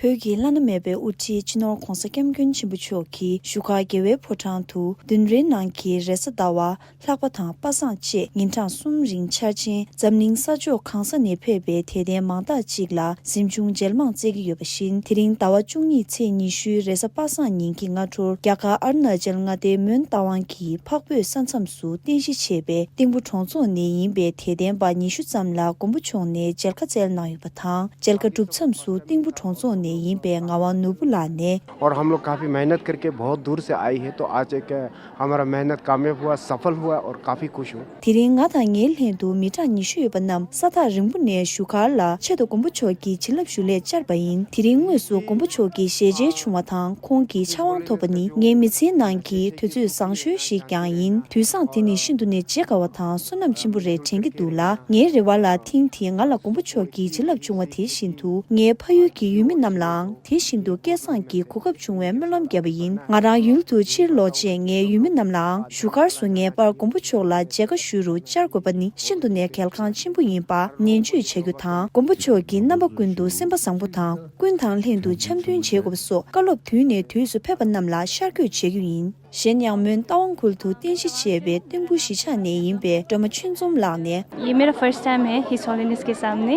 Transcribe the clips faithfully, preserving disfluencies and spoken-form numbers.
བོད་ཀྱི་བླ་ན་མེད་པའི་དབུ་ཁྲིད་སྤྱི་ནོར་༧གོང་ས་༧སྐྱབས་མགོན་ཆེན་པོ་མཆོག་གིས་བཞུགས་སྒར་རྒྱལ་བའི་ཕོ་བྲང་དུ་བདུན་རེའི་ནང་གི་རེས་གཟའ་ཟླ་བ། ལྷག་པ་དང་པ་སངས་བཅས་ཉིན་གྲངས་གསུམ་རིང་འཆར་ཅན་འཛམ་གླིང་ས་ཕྱོགས་གང་ས་ནས་ཕེབས་པའི་དད་ལྡན་མང་དག་ཅིག་ལ་གཟིམ་ཆུང་མཇལ་མང་སྩལ་གྱི་ཡོད་པ་བཞིན། དེ་རིང་ཟླ་བ་བཅུ་གཉིས་ཚེས་ཉི་ཤུའི་རེས་གཟའ་པ་སངས་ཉིན་གྱི་སྔ་དྲོར་རྒྱ་གར་ཨ་རུ་ན་ཅལ་མངའ་སྡེའི་མོན་རྟ་དབང་གི་འཕགས་བོད་ས་མཚམས་སུ་རྟེན་གཞི་བྱས་པའི་ཏིང་ཕུ་གྲོང་ཚོ་ནས་ཡིན་པའི་དད་ལྡན་པ་ཉི་ཤུ་ཙམ་ལ་མགོན་པོ་མཆོག་ནས་མཇལ་ཁ་སྩལ་གནང་ཡོད་པ་དང་། མཇལ་ཁ་གྲུབ་མཚམས་སུ་ཏིང་ཕུ་གྲོང་ཚོ་ནས་ཡིན་པའི་ངག་དབང་ནོར་བུ་ལགས་ནས། और हम लोग काफ़ी मेहनत करके बहुत दूर से आए हैं, तो आज एक हमारा मेहनत कामयाब हुआ, सफल हुआ और काफ़ी खुश हूँ। དེ་རིང་ང་དང་ངའི་ལྷན་དུ་མི་གྲངས་ཉི་ཤུ་ཡོད་པ་རྣམས་ས་ཐག་རིང་པོ་ནས་བཞུགས་སྒར་ལ་ཆེད་དུ་མགོན་པོ་མཆོག་གི་བྱིན་རླབས་ཞུ་སླད་བཅར་བ་ཡིན། དེ་རིང་དངོས་སུ་མགོན་པོ་མཆོག་གི་ཞལ་མཇལ་བྱུང་བ་དང་ཁོང་གི་ཕྱག་དབང་ཐོབ་པ་ནི་ངའི་མི་ཚེའི་ནང་གི་དུས་ཚོད་བཟང་ཤོས་ཤིག་ཀྱང་ཡིན། དུས་བཟང་དེ་ནི་ཤིན་ཏུ་ནས་བརྗེད་དཀའ་བ་དང་བསོད་ནམས་ཆེན་པོ་རེད་དྲན་གྱི་འདུག་ལ། ངའི་རེ་བ་ལ་ཐེངས་འདིའི་ང་ལ་མགོན་པོ་མཆོག་གི་བྱིན་རླབས་བྱུང་བ་དེ་བཞིན་དུ་ངའི་ཕ་ཡུལ་གྱི་ཡུལ་མི་རྣམས་ལའང་དེ་བཞིན་དུ་སྐལ་བཟང་གི་གོ་སྐབས་བྱུང་བའི་སྨོན་ལམ་བརྒྱབ་པ་ཡིན། ང་རང་ཡུལ་དུ་ཕྱིར་ལོག་རྗེས་ངའི་ཡུལ་མི་རྣམས་ལའང་བཞུགས་སྒར་སུ་ངེས་པར་མགོན་པོ་མཆོག་ལ་མཇལ་ཁ་ཞུ་རུ་བཅར་དགོས་པ་ནི་ཤིན་ཏུ་ནས་གལ་འགངས་ཆེན་པོ་ཡིན་པ་ནན་བརྗོད་བྱ་རྒྱུ་དང་། མགོན་པོ་མཆོག་གིས་རྣམ་པ་ཀུན་ཏུ་སེམས་པ་བཟང་པོ་དང་ཀུན་དང་ལྷན་དུ་འཆམ་མཐུན་བྱེད་དགོས་པ་སོགས་བཀའ་སློབ་དུས་ནས་དུས་སུ་ཕེབས་པ་རྣམས་ལ་ཤར་བསྐྱོད་བྱ་རྒྱུ་ཡིན། གཞན་ཡང་མོན་རྟ་དབང་ཁུལ་དུ་རྟེན་གཞི་བྱས་པའི་ཏིང་ཕུ་གཞིས་ཆགས་ནས་ཡིན་པའི་སྒྲོལ་མ་ཆོས་འཛོམས་ལགས་ནས། ये मेरा फर्स्ट टाइम है हिज हॉलीनेस के सामने,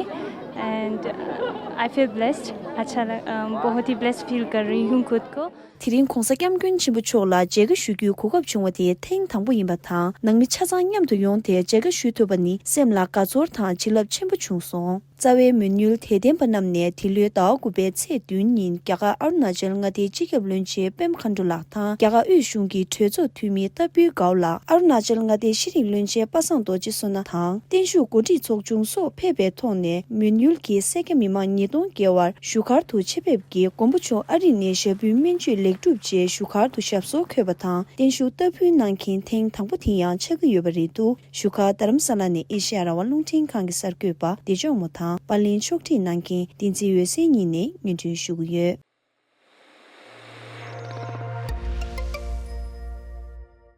and आई फील ब्लेस्ड। अच्छा लग- अम, बहुत ही ब्लेस्ड फील कर रही हूँ खुद को। དེ་རིང་༧གོང་ས་༧སྐྱབས་མགོན་ཆེན་པོ་མཆོག་ལ་མཇལ་ཁ་ཞུ་རྒྱུའི་གོ་སྐབས་བྱུང་བ་དེ་ཐེངས་དང་པོ་ཡིན་པ་དང་། ནང་མི་ཆ་ཚང་མཉམ་དུ་ཡོང་སྟེ་མཇལ་ཁ་ཞུ་ཐུབ་པ་ནི་སེམས་ལ་དགའ་ཚོར་དང་བྱིན་རླབས་ཆེན་པོ་བྱུང་སོང་། རྩ་བའི་མོན་ཡུལ་དད་ལྡན་པ་རྣམས་ནས་དེ་ལོའི་ཟླ་བ་དགུ་པའི་ཚེས་བདུན་ཉིན་རྒྱ་གར་ཨ་རུ་ན་ཅལ་མངའ་སྡེའི་སྤྱི་ཁྱབ་བློན་ཆེན་པེམ་ཁ་འགྲོ་ལགས་དང་རྒྱ་གར་དབུས་གཞུང་གི་གྲོས་ཚོགས་འཐུས་མི་ཏ་པུའི་གའོ་ལགས། ཨ་རུ་ན་ཅལ་མངའ་སྡེའི་ཤེས་རིག་བློན་ཆེན་པ་སངས་རྡོ་རྗེ་བསོད་ནམས་དང་བརྟན་བཞུགས་འགོ་ཁྲིད་ཚོགས་ཆུང་སོགས་ཕེབས་པའི་ཐོག་ནས་མོན་ཡུལ་གྱི་སེར་སྐྱ་མི་མང་ཉིས་སྟོང་བརྒལ་བར་བཞུགས་སྒར་དུ་ཆེད་ཕེབས་ཀྱིས་མགོན་པོ་མཆོག་ཨ་རི་ནས་ཞབས་བརྟན་སྨན་བཅོས་ལེགས་གྲུབ་རྗེས་བཞུགས་སྒར་དུ་ཞབས་སོར་འཁོད་པ་དང་བརྟན་བཞུགས་ལྟ་ཕུལ་གནང་མཁན་ཐེངས་དང་པོ་དེ་ཡང་ཆགས་ཀྱི་ཡོད་པ་རེད་འདུག་བཞུགས་སྒར་རྡ་རམ་ས་ལ་ནས་ཨེ་ཤེ་ཡ་རང་དབང་རླུང་འཕྲིན་ཁང་གི་གསར་འགོད་པ་བདེ་མཆོག་མོ་དང་པར་ལེན་ཕྱོགས་སྒྲིག་གནང་མཁན་བསྟན་འཛིན་འོད་ཟེར་གཉིས་ནས་སྙན་སྒྲོན་ཞུ་གི་ཡོད།